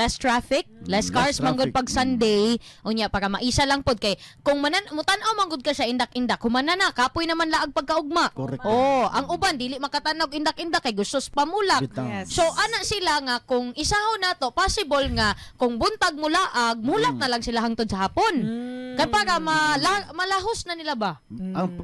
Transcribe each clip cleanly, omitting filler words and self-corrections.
Less traffic, less cars Less man gud traffic. Pag Sunday. Unya para maisa lang pod kay kung manan mutan-aw man gud ka sa indak-indak, humana na kapoy naman laag pagkaugma. Correct. Oh, ang uban dili makatanaw indak-indak kay gusto pamulak. Bitaw. So ana sila nga kung isahon nato, possible nga kung buntag mulaag, mulak na lang sila hangtod sa hapon. Kay para malahos na nila ba?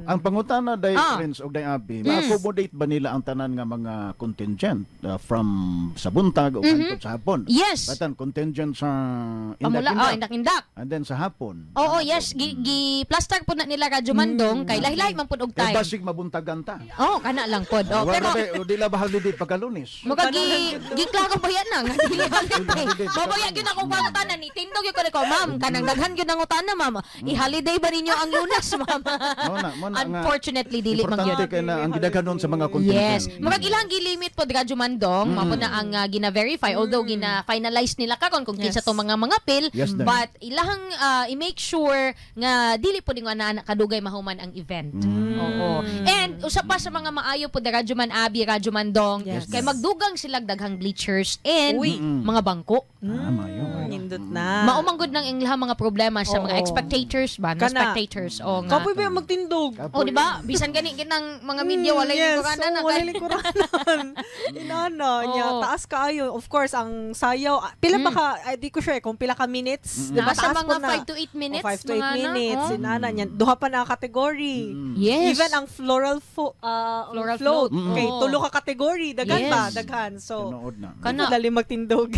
Ang pangutana, day friends og day Abi, ma-accommodate ba nila ang tanan nga mga contingent from sa buntag o hangtod sa hapon? Yes. Batan contingent sa Pamula, indak-indak. Oh, indak-indak. And then sa hapon. Oo, yes, gi plaster po na nila, Radyo Mandong, kay lahi-lahi man pud og Kay time. basig mabuntagan ta. Oh, kana lang pod. Oh, Wala pero ba, di la ba holiday pagkalunes? Muka gi klaro ba yan na nga dili holiday. Mabaya gyud akong pangutana ni tindog gyud ko ni ko, ma'am, kanang daghan gyud ang utana, ma'am. I-holiday ba ninyo ang Lunes, ma'am? Mo na nga. Unfortunately, dili man gyud. Importante kay na ang gidaghanon sa mga contingent. Yes. Murag ilang gilimit pod, Radyo Mandong, mao po na ang gina-verify, although gina-finalize nila karon kung kinsa to mga pil, Yes, dahil. But ilahang i-make sure nga dili po nga na kadugay mahuman ang event. Oo. And usa pa sa mga maayo po, Radyo Man Abi, Radyo Mandong, kay magdugang sila daghang bleachers and Uy. mga bangko. Ah, maayo, maayo. Nindot na. Mao man gud nang ilang mga problema sa mga spectators ba, no? Kana. Spectators o nga. Kapoy ba yung magtindog? Oh, di ba? Bisan gani kinang mga media walay lingkuranan na Oo, walay lingkuranan. Inana niya, taas kaayo. Of course, ang sayaw, pila ba ka, ay, di ko sure kung pila ka minutes. Di ba? Nasa Taas mga po na. 5 to 8 minutes. 5 to 8 mga na, minutes. oh. Inana niya. Duha pa na category. Even ang floral Floral float. float. Okay, tulo ka category. Daghan ba? Daghan. So, Tinuod na. Kana. dali magtindog.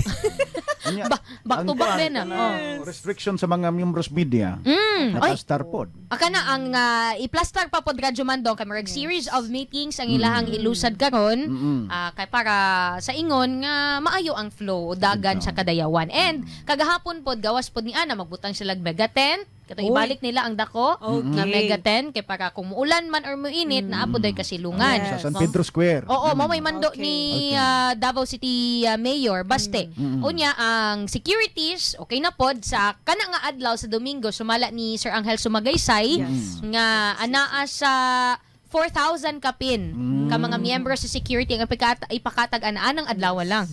Unya, Back to ang back kuan, din ah. kanang restriction sa mga members media. Ay, Naka-star pod. Aka na ang i-plaster pa pod, Radyo Mandong, kay murag series of meetings ang ilahang ilusad karon kay para sa ingon nga maayo ang flow o dagan sa kadayawan. And kagahapon pod, gawas pod ni ana, magbutang sila og mega tent. Katong Uy. ibalik nila ang dako nga mega tent kay para kung muulan man or muinit, naa pod ay kasilungan. Sa San Pedro Square. Oo, mao may mando ni Davao City Mayor Baste. Unya ang securities okay na pod sa kana nga adlaw sa Domingo, sumala ni Sir Angel Sumagaysay nga anaa sa 4,000 kapin ka mga miyembro sa security ang ipakatag anaa ng adlaw lang.